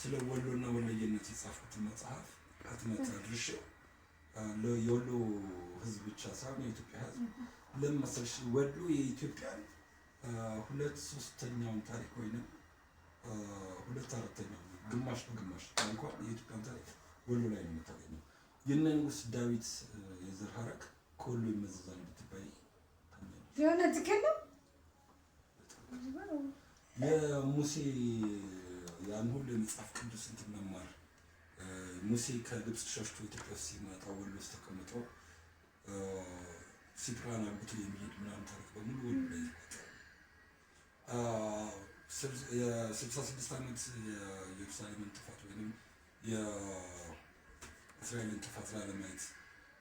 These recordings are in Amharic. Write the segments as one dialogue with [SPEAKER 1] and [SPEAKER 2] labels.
[SPEAKER 1] ስለ ወሎና ወሎዬነት የጻፍኩትን መጽሐፍ ህትመት አድርሼው የወሎ ህዝብ ብቻ ሳይሆን የኢትዮጵያ ህዝብ፣ ለምን መሰለሽ፣ ወሎ የኢትዮጵያን 2/3ኛውን ታሪክ ወይንም 2/4ኛውን፣ ግማሽ በግማሽ ታሪኳን፣ የኢትዮጵያን ታሪክ ወሎ ላይ ነው የምታገኘው። የነ ንጉስ ዳዊት የዘር ሐረግ ከወሎ ይመዘዛል ብትባይ ታምኛለሽ?
[SPEAKER 2] የሆነ ትክክል ነው።
[SPEAKER 1] የሙሴ ያን ሁሉ የመጽሐፍ ቅዱስ እንትን መማር፣ ሙሴ ከግብፅ ሸሽቶ ኢትዮጵያ ውስጥ ሲመጣ ወሎ ውስጥ ተቀምጦ ሲፕራን አግብቶ የሚሄድ ምናምን ታሪክ በሙሉ ወሎ ላይ ይፈጠራል። የ66 ዓመት የኢየሩሳሌምን ጥፋት ወይም የእስራኤልን ጥፋት ላለማየት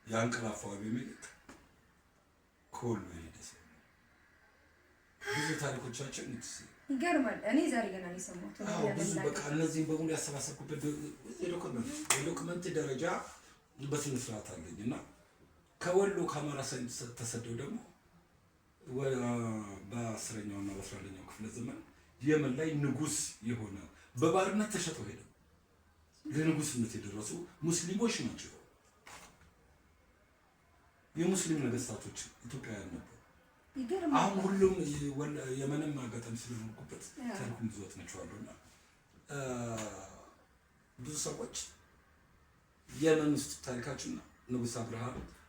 [SPEAKER 1] ያንቀላፋው አቤሜሌክ ከወሎ የሄደ ሰው ነው። ብዙ ታሪኮቻችን
[SPEAKER 2] ይገርማል። እኔ ዛሬ ገና ነው የሰማሁት።
[SPEAKER 1] አዎ፣ ብዙ በቃ እነዚህን በሙሉ ያሰባሰብኩበት የ document ደረጃ በስነ ስርዓት አለኝ። እና ከወሎ ከአማራ ሳይንት ተሰደው ደግሞ በ10ኛው እና በ11ኛው ክፍለ ዘመን የመን ላይ ንጉስ የሆነ፣ በባርነት ተሸጠው ሄደው ለንጉስነት የደረሱ ሙስሊሞች ናቸው። የሙስሊም ነገስታቶች ኢትዮጵያውያን ነበሩ።
[SPEAKER 2] ይገርማል።
[SPEAKER 1] አሁን ሁሉም የመንም አጋጣሚ ስለኖርኩበት ታሪኩን ብዙ አጥንቼዋለሁ። እና ብዙ ሰዎች የመን ውስጥ ታሪካችን ንጉስ አብርሃ፣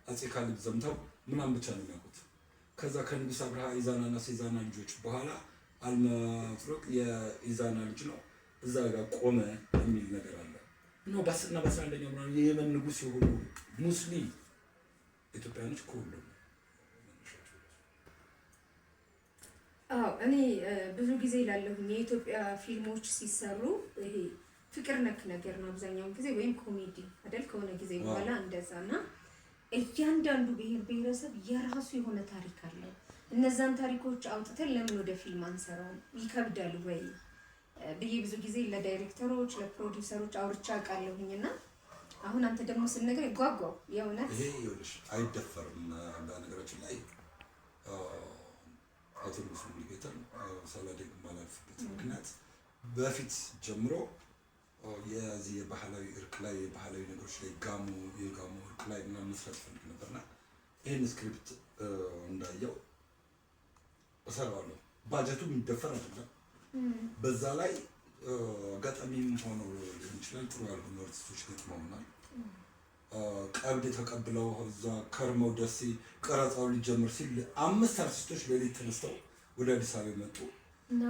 [SPEAKER 1] አፄ ካሌብ ዘምተው ምናምን ብቻ ነው የሚያውቁት። ከዛ ከንጉስ አብርሃ ኢዛናና ሴዛና ልጆች በኋላ አልመጥሩቅ የኢዛና ልጅ ነው፣ እዛ ጋር ቆመ የሚል ነገር አለ። እና በ10ና በ11ኛው ምናምን የየመን ንጉስ የሆኑ ሙስሊም ኢትዮጵያኖች ከወሎ ነው መነሻቸው።
[SPEAKER 2] አዎ፣ እኔ ብዙ ጊዜ ላለሁኝ የኢትዮጵያ ፊልሞች ሲሰሩ ይሄ ፍቅር ነክ ነገር ነው አብዛኛውን ጊዜ ወይም ኮሜዲ አይደል? ከሆነ ጊዜ በኋላ እንደዛ። እና እያንዳንዱ ብሔር ብሔረሰብ የራሱ የሆነ ታሪክ አለው። እነዛን ታሪኮች አውጥተን ለምን ወደ ፊልም አንሰራውም? ይከብዳል ወይ ብዬ ብዙ ጊዜ ለዳይሬክተሮች፣ ለፕሮዲውሰሮች አውርቻ አውቃለሁኝ። እና አሁን አንተ ደግሞ ስንነግር ጓጓው የእውነት።
[SPEAKER 1] ይሄ ይኸውልሽ አይደፈርም። በነገራችን ላይ አቶ ንጉሱ ሙሉጌታን ሳላደንቅ የማላልፍበት ምክንያት በፊት ጀምሮ የዚህ የባህላዊ እርቅ ላይ፣ የባህላዊ ነገሮች ላይ፣ ጋሞ የጋሞ እርቅ ላይ ምናምን መስራት ፈልግ ነበርና ይህን script እንዳየው እሰራዋለሁ። ባጀቱ የሚደፈር አይደለም። በዛ ላይ አጋጣሚም ሆኖ ሊሆን ይችላል፣ ጥሩ ያልሆኑ አርቲስቶች ገጥመውናል። ቀብድ ተቀብለው እዛ ከርመው ደሴ ቀረጻው ሊጀምር ሲል አምስት አርቲስቶች ሌሊት ተነስተው ወደ አዲስ አበባ መጡ።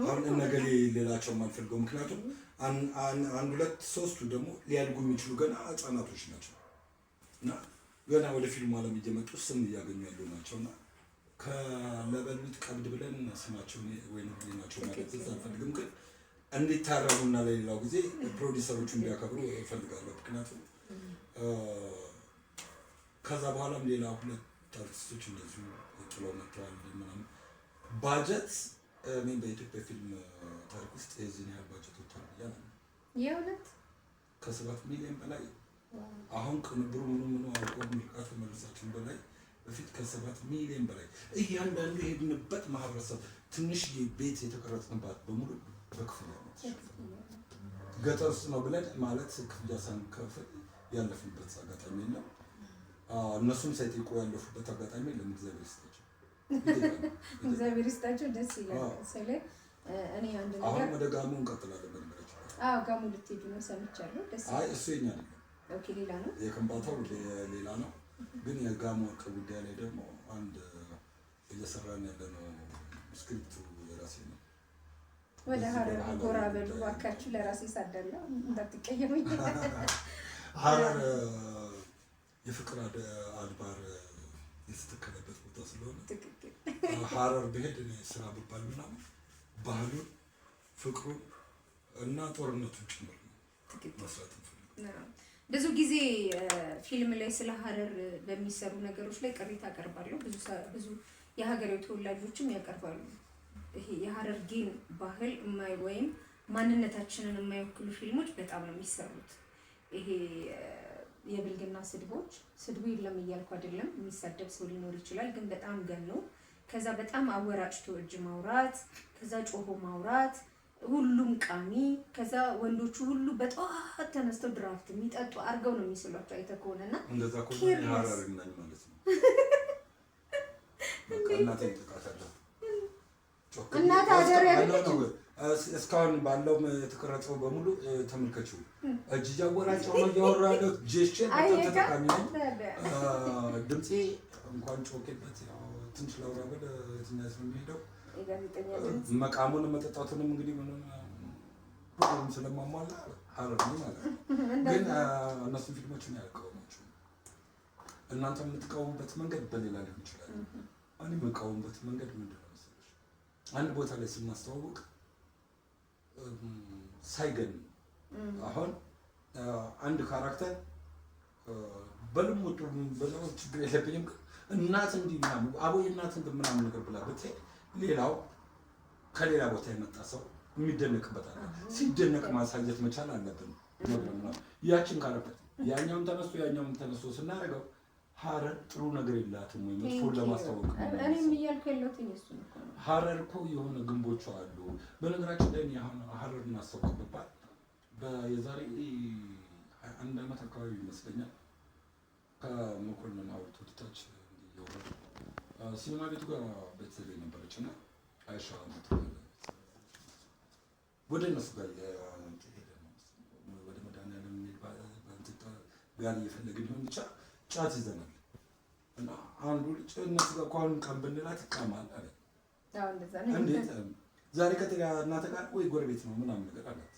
[SPEAKER 1] አሁን እነገሌ ሌላቸው የማልፈልገው፣ ምክንያቱም አንድ ሁለት ሶስቱ ደግሞ ሊያድጉ የሚችሉ ገና ህጻናቶች ናቸው እና ገና ወደ ፊልሙ ዓለም እየመጡ ስም እያገኙ ያሉ ናቸው። እና ከለበሉት ቀብድ ብለን ስማቸውን ወይም ህሊናቸው ማለት አልፈልግም፣ ግን እንዲታረሙና ለሌላው ጊዜ ፕሮዲሰሮቹ እንዲያከብሩ እፈልጋለሁ። ምክንያቱም ከዛ በኋላም ሌላ ሁለት አርቲስቶች እንደዚሁ ጥለው መጥተዋል ምናምን። ባጀት እኔ በኢትዮጵያ ፊልም ታሪክ ውስጥ የዚህን ያህል ባጀት ወጥቷል ብዬ አላምንም።
[SPEAKER 2] የእውነት?
[SPEAKER 1] ከ7 ሚሊዮን በላይ፣ አሁን ቅንብሩ ምኑ ምኑ አልቆ ምርቃት ከመድረሳችን በላይ በፊት ከ7 ሚሊዮን በላይ። እያንዳንዱ የሄድንበት ማህበረሰብ ትንሽ ቤት የተቀረጽንባት በሙሉ በክፍያ ነው የተሸፈነው። ገጠር ውስጥ ነው ብለን ማለት ክፍያ ሳንከፍል ያለፍንበት አጋጣሚ የለም። እነሱም ሳይጠይቁ ያለፉበት አጋጣሚ የለም። እግዚአብሔር ይስጣቸው።
[SPEAKER 2] እግዚአብሔር ይስጣቸው። ደስ ይላል። ስለ እኔ አንድ
[SPEAKER 1] አሁን
[SPEAKER 2] ነገር
[SPEAKER 1] ወደ ጋሞ እንቀጥላለን። በነገራችን ላይ
[SPEAKER 2] አዎ፣ ጋሞ ልትሄዱ ነው ሰምቻለሁ። ደስ
[SPEAKER 1] አይ፣
[SPEAKER 2] ይላል።
[SPEAKER 1] እሱ የኛ አይደለም።
[SPEAKER 2] Okay፣ ሌላ ነው።
[SPEAKER 1] የከምባታው ሌላ ነው። ግን የጋሞ እርቅ ጉዳይ ላይ ደግሞ አንድ እየሰራን ያለ ነው። Script ኡ የራሴ ነው።
[SPEAKER 2] ወደ
[SPEAKER 1] በዚህ
[SPEAKER 2] ሀረር
[SPEAKER 1] በባህላዊ
[SPEAKER 2] ጎራ በሉ
[SPEAKER 1] ጉዳይ
[SPEAKER 2] እባካችሁ። ለራሴ ሳደላ እንዳትቀየሙኝ።
[SPEAKER 1] ሀረር የፍቅር አድባር የተተከለበት ቦታ ስለሆነ ሀረር ብሄድ እኔ ስራ ብባል ምናምን ባህሉን፣ ፍቅሩን እና ጦርነቱን ጭምር ነው መስራት እንፈልገው።
[SPEAKER 2] አዎ። ብዙ ጊዜ ፊልም ላይ ስለ ሀረር በሚሰሩ ነገሮች ላይ ቅሬታ አቀርባለሁ። ብዙ የሀገሬው ተወላጆችም ያቀርባሉ። ይሄ የሀረርጌን ባህል ወይም ማንነታችንን የማይወክሉ ፊልሞች በጣም ነው የሚሰሩት። ይሄ የብልግና ስድቦች፣ ስድቡ የለም እያልኩ አይደለም፣ የሚሳደብ ሰው ሊኖር ይችላል፣ ግን በጣም ገኖ፣ ከዛ በጣም አወራጭቶ እጅ ማውራት፣ ከዛ ጮሆ ማውራት። ሁሉም ቃሚ፣ ከዛ ወንዶቹ ሁሉ በጠዋት ተነስተው ድራፍት የሚጠጡ አድርገው ነው የሚስሏቸው አይተህ ከሆነ። እና
[SPEAKER 1] እንደዛ ከሆነ
[SPEAKER 2] careless።
[SPEAKER 1] ሀረሪ ነኝ ማለት ነው። በቃ እናቴን እጠይቃታለሁ። ጮክ ብዬ
[SPEAKER 2] እናትህ ሀረሪ አይደለችም?
[SPEAKER 1] ነው። እስካሁን ባለው የተቀረጸው በሙሉ ተመልከችው። እጅ እያወራጨው ነው እያወራ ያለሁት። Gesture በጣም
[SPEAKER 2] አየካ?
[SPEAKER 1] ተጠቃሚ ነኝ።
[SPEAKER 2] ታዲያ።
[SPEAKER 1] ድምፄ እንኳን ጮኬበት ያው ትንሽ ላውራ ብል የትኛው ነው የሚሄደው?
[SPEAKER 2] የጋዜጠኛ ድምፅ።
[SPEAKER 1] መቃሙን መጠጣቱንም እንግዲህ ምንም ሁሉም ስለማሟላ ሀረር ነኝ ማለት ነው። ግን እነሱን ፊልሞችን አልቃወማቸውም። እናንተ የምትቃወሙበት መንገድ በሌላ ሊሆን ይችላል። እኔ የምቃወምበት መንገድ ምንድን ነው መሰለሽ? አንድ ቦታ ላይ ስናስተዋውቅ ሳይገን አሁን አንድ character በልሙጡ ብለው ችግር የለብኝም፣ ግን እናት እንዲህ ምናምን አቦ እናት እንትን ምናምን ነገር ብላ ብትሄድ ሌላው ከሌላ ቦታ የመጣ ሰው የሚደነቅበት አለ። ሲደነቅ ማሳየት መቻል አለብን። ነገር ምናምን ያችን character ያኛውን ተነስቶ ያኛውን ተነስቶ ስናደርገው ሀረር ጥሩ ነገር የላትም ወይ መጥፎን ለማስተዋወቅ ነው።
[SPEAKER 2] እኔም እያልኩ ያለሁት እሱን እኮ ነው።
[SPEAKER 1] ሀረር እኮ የሆነ ግንቦቿ አሉ። በነገራችን ላይ እኔ አሁን ሀረር እናስታውቅ ብባል የዛሬ 21 ዓመት አካባቢ ይመስለኛል ከመኮንን ሐውልት ወደ ታች እንዲህ እየወረድኩ ሲኒማ ቤቱ ጋር ቤተሰብ ነበረች እና አይሻ የምትባል ወደ እነሱ ጋር ሄደ ነው መሰለኝ፣ ወደ መድኃኒዓለም የሚሄድ በእንትን ጋር እየፈለግን ይሆን ብቻ ጫት ይዘናል እና አንዱ ልጅ እነሱ ጋር እኮ አሁን ቀን ብንላት ይቃማል አለ።
[SPEAKER 2] አዎ እንደዛ ነው።
[SPEAKER 1] እንዴት ዛሬ ከጤና እናተ ጋር ወይ ጎረቤት ነው ምናምን ነገር አላት።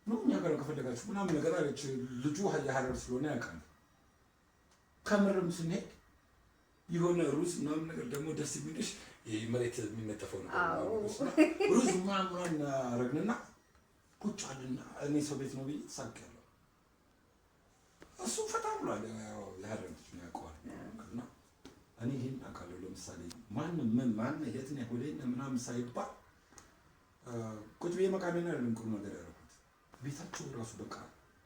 [SPEAKER 1] No፣ እኛ ጋር ከፈለጋችሁ ምናምን ነገር አለች። ልጁ የሀረር ስለሆነ ያውቃል። ከምርም ስንሄድ የሆነ ሩዝ ምናምን ነገር ደግሞ ደስ የሚልሽ ይሄ መሬት የሚነጠፈው ነገር ምናምን ሩዝ ምናምን ምናምን አደረግንና ቁጭ አልና እኔ ሰው ቤት ነው ብዬ ተሳቅያለሁ። እሱ ፈታ ብሏል። ያው የሀረር ልጅ ነው ያውቀዋል። እና እኔ ይሄን አውቃለሁ። ለምሳሌ ማንም ምን ማን የት ነህ ወዴት ነህ ምናምን ሳይባል ቁጭ ብዬ መቃሜን አይደለም ቁም ነገር ያደረኩት። ቤታቸው ራሱ በቃ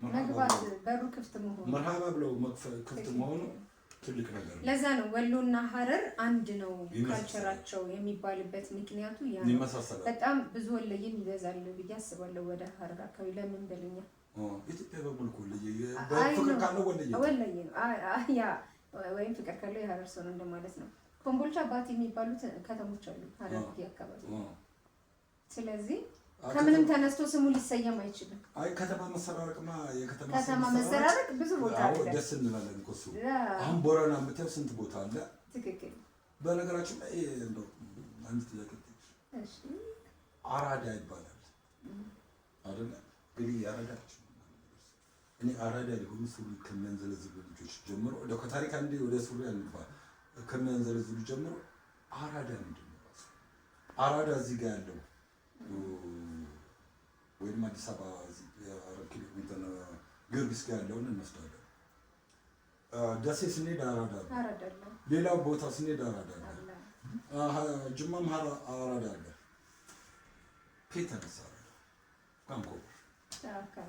[SPEAKER 1] መርሃባ
[SPEAKER 2] መግባት
[SPEAKER 1] ብለው
[SPEAKER 2] በሩ ክፍት መሆኑ
[SPEAKER 1] መርሃባ ብለው ክፍት መሆኑ ትልቅ ነገር ነው።
[SPEAKER 2] ለዛ ነው ወሎና ሀረር አንድ ነው
[SPEAKER 1] ይመሳሰላል።
[SPEAKER 2] Culture ኣቸው የሚባልበት ምክንያቱ ያ ነው።
[SPEAKER 1] ይመሳሰላል።
[SPEAKER 2] በጣም ብዙ ወለየም ይበዛል ብዬ አስባለሁ ወደ ሀረር አካባቢ። ለምን በልኛ።
[SPEAKER 1] ኢትዮጵያ በሙሉ እኮ ወለየ
[SPEAKER 2] አይ
[SPEAKER 1] ፍቅር
[SPEAKER 2] ነው።
[SPEAKER 1] ካለው ወለየ።
[SPEAKER 2] ወለየ ነው። ያ ወይም ፍቅር ካለው የሀረር ሰው ነው እንደማለት ነው። ኮምቦልቻ፣ ባቲ የሚባሉት ከተሞች አሉ ሀረርጌ አካባቢ። ስለዚህ ከምንም ተነስቶ ስሙ ሊሰየም አይችልም።
[SPEAKER 1] አይ ከተማ መሰራረቅማ የከተማ ስም
[SPEAKER 2] ከተማ መሰራረቅ ብዙ ቦታ
[SPEAKER 1] አዎ
[SPEAKER 2] አለ።
[SPEAKER 1] ደስ እንላለን እኮ እሱ። አሁን ቦረና የምታየው ስንት ቦታ አለ።
[SPEAKER 2] ትክክል።
[SPEAKER 1] በነገራችን ላይ እንደው አንድ ጥያቄ ልጠይቅሽ።
[SPEAKER 2] እሺ።
[SPEAKER 1] አራዳ ይባላል አይደለ? እንግዲህ የአራዳ ልጅ ነው ምናምን ነገር። እኔ አራዳ ሊሆኑ ሱሪ ከሚያንዘለዝሉ ልጆች ጀምሮ እንደው ከታሪክ አንዴ ወደ ሱሪ አንግባ፣ ከሚያንዘለዝሉ ጀምሮ አራዳ ምንድን ነው ራሱ? አራዳ እዚህ ጋር ያለው ወይም አዲስ አበባ እዚህ አራት ኪሎ እንትን ጊዮርጊስ ጋር ያለውን እንወስዳለን። ደሴ ስንሄድ አራዳ ነው።
[SPEAKER 2] አራዳ አለ።
[SPEAKER 1] ሌላው ቦታ ስንሄድ አራዳ አለ።
[SPEAKER 2] አለ።
[SPEAKER 1] ጅማም አራዳ አለ። ከየት ተነሳ አራዳ? ካንኮ
[SPEAKER 2] አካባቢ።